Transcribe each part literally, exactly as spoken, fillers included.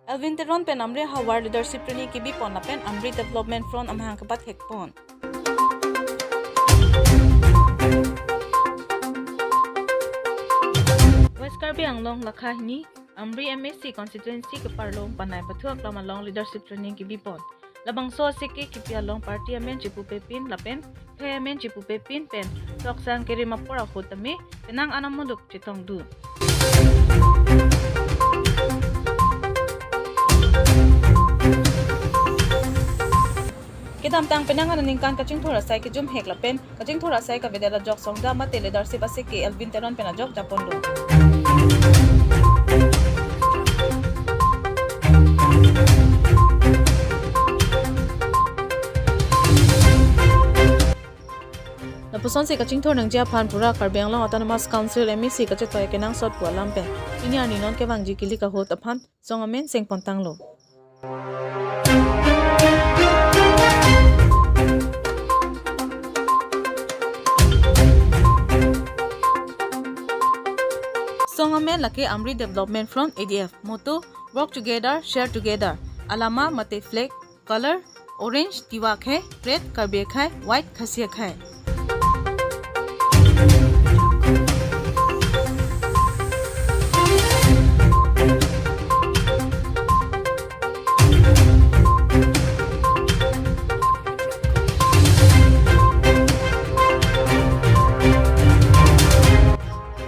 Elwin Teron pen Amri ahavar leadership training kebipon lapen Amri Development Front amahang kepathekpon. West Karbi Anglong lakha hini Amri M A C constituency keparlo Panai Pathu Aklam along leadership training kebipon. Labangso aseke kipi along party amen chipupepin lapen phai amen chipupepin pen toksang kerim apor ahut tame penang an amoduk chetongdun. Kedamtang penang an aningkan kachingthur asai kejumhek lapen kachingthur asai kavedet ajok songda mate leadership aseke Elwin Teron pen ajok japonlo. Lapusonsi kachingthur nangji aphan pura Karbi Anglong Autonomous Council M A C kachetoi kenangsot pu alam pen pini arni non kevangji kilik ahut aphan song amen sengpon tanglo. Song amen lake Amri Development Front A D F, motto Work Together, Share Together, alama mate flag color orange, Tiwa akhei, red Karbi akhei, white Khasi akhei.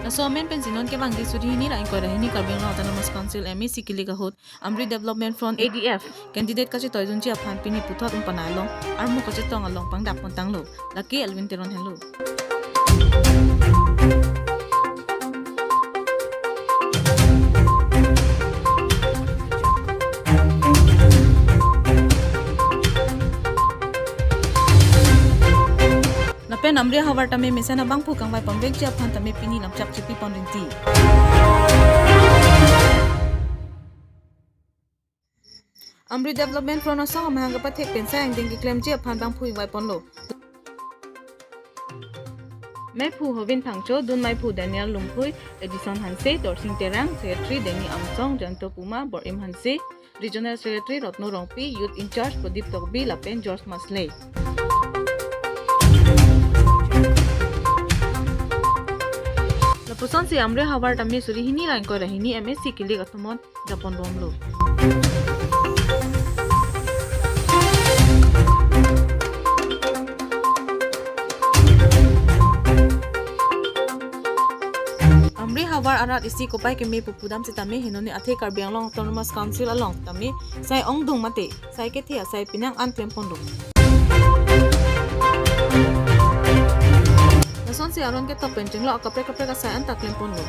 Laso amen pensi non kevangji suri hini ra ingkoi ra hini Karbi Anglong Autonomous Council M A C kilik ahut Amri Development Front A D F candidate kachetoidunji aphan pini puthot Umpanai along armu kachetong along pangdap pon tanglo, lake Elwin Teron henlo. Lapen Amri ahavar tame mesen abangphu kangvai ponvekji aphan tame pini lamchak chipi pon rinti. Amri Development Front asong amahang kepathek pen sai angdeng keklemji aphan bangphu ingvai ponlo. Mephu Hovin Phangcho, dun maiphu Daniel Lumphui, Edison Hanse, Dorsing Terang, Secretary Deni Amsong, Janto Puma, Borim Hanse, Regional Secretary Rotno Rongpi, Youth in Charge Pradip Tokbi lapen George Maslei. Lapusonsi Amri ahavar tame suri hini ra ingkoi ra hini M A C kilik athumon japon bomlo. Amri ahavar arat isi kopai keme pu pudam sitame henoni athe Karbi Anglong Autonomous Council along tame sai ongdung mate sai kethe asai penang an klem ponlo. Lasonsi aron ketok pen chenglok akaprek kaprek asai an ta klem ponlo.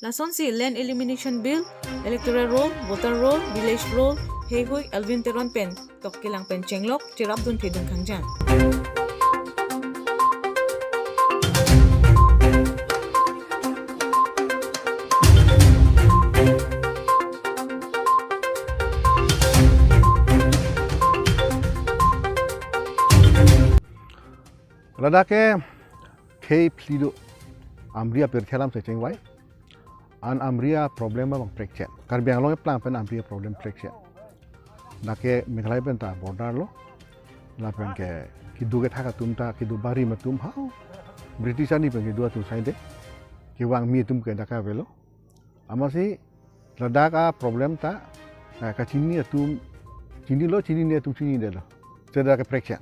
Lasonsi Land Elimination Bill, Electoral Roll, Voter Roll, Village Roll, heihui Elwin Teron pen tok kelang pen chenglok cherapdun thedun khangjang. Ladak ke khei phli do, Amri apirthe alam si chingvai. An Amri aproblem abang prekchet. Karbi Anglong eplang pen Amri aproblem prekchet. Dak ke Meghalaya pen ta border lo. Lapen ke kedo kethak atum ta, kedo barim atum hau. British arni pen kedo atum saide. Kevang mi atum ke dak ke avelo. Amatsi ladak aproblem ta, eh, kachini atum chinilo, chinine atum chinidetlo. Seta ke prekchet.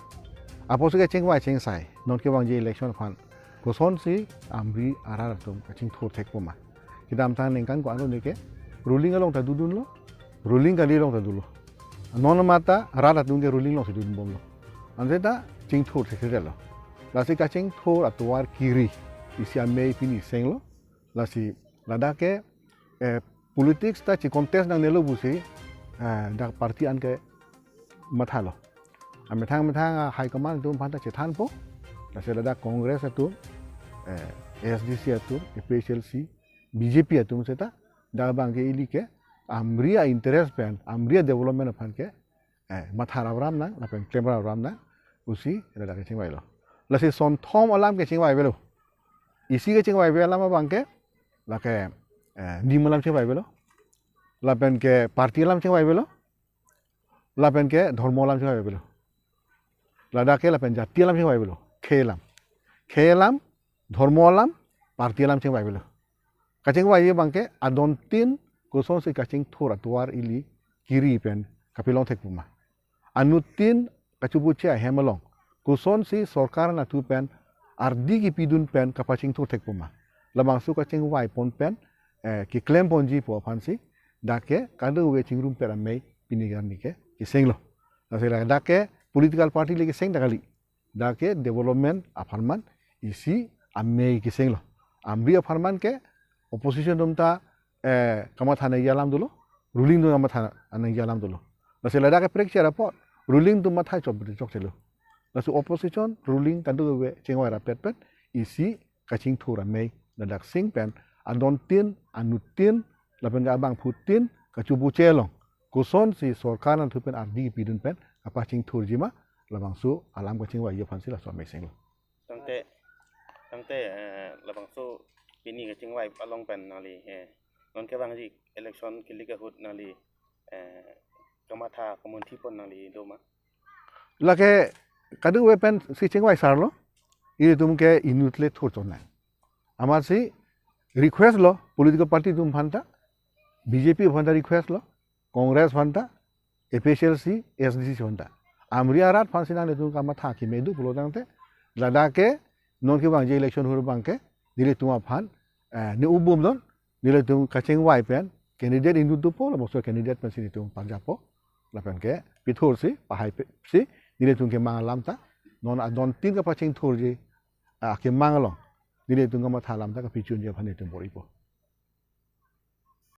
Apotsi kechingvai chingsai, non kevangji election aphan kosonsi Amri arat atum kachingthur thekpo ma. Kedamtang ningkan ko-an arni ke ruling along ta dodunlo, ruling kali along ta dolo. Non mata arat atum ke ruling alongsi dodun bomlo. Anse ta chingthur thekthedetlo. Lasi kachingthur atovar kiri isi amei pini senglo. Lasi ladak ke, eh, politics ta chi contest nangnelo pusi, eh, dak party an ke mathalo. Amethang methang a high command atum aphan ta chethanpo. Lasi ladak Congress atum, eh, A S D C atum, A P H L C, B J P atum seta dak abang ke ili ke Amri a-interest pen, Amri a-development aphan ke, eh, matha rap ram nang, lapen klem rap ram nang, pusi ladak kechingvailo. Lasi sonthom alam kechingvai avelo. Isi kechingvai ave alam abang ke, lake, eh, nim alam chingvai avelo, lapen ke party alam chingvai avelo, lapen ke dhormo alam chingvai avelo. Ladak ke lapen jati alam chingvai avelo. Khei alam. Khei alam, dhormo alam, party alam chingvai avelo. Kachingvai abang ke adontin kosonsi kachingthur atovar ili kiri pen kapelong thekpo ma. Anuttin kachobuche ahem along kosonsi sorkar anatthu pen ardi kipidun pen kapachingthur thekpo ma. Labangso kachingvai pon pen, eh, keklem ponji pu aphansi dak ke kadokave chingrum pet amei pini arni ke kesenglo. Lasi ladak ke political party le keseng ta kali. Dak ke development apharman isi amei kesenglo. Amri apharman ke opposition atum ta, eh, kamatha nangji alam dolo, ruling atum kamatha nangji alam dolo. Lasi ladak ke prekcher apot ruling atum matha chop chokchelo. Lasi opposition, ruling kadokave chingvai rapet pet isi kachingthur amei ladak sing pen adontin, anuttin, lapen ke abangphutin kachobuche along kosonsi sorkar anatthu pen ardi pidun pen kapachingthurji ma, labangso alam kachingvai aphansi laso amei senglo. Tangte, tangte, eh, labangso pini kachingvai along pen nangli, eh, non kevangji election kelik ahut nangli, eh, kamatha kamunthi pon nangli do ma? Lake kadokave pensi chingvai sarlo, ilitum ke inut le thur chonnang. Amatsi request lo, political party atum aphanta, B J P aphanta request lo, Congress aphanta, A P H L C, A S D C aphanta. Amri arat aphansi nanglitum kamatha keme do pulo tangte, ladak ke non kevangji election ahut abang ke nelitum aphan, eh, ne ubum don, nelitum kachingvai pen candidate inut dopo, labangso candidate pensi nelitum parjapo, lapen ke pithursi, pahai pe, si, nelitum kemang alam ta, non adontin kapachingthurji, ah, kemang along nelitum kamatha alam ta kapachunji aphan nelitum bor-ipo.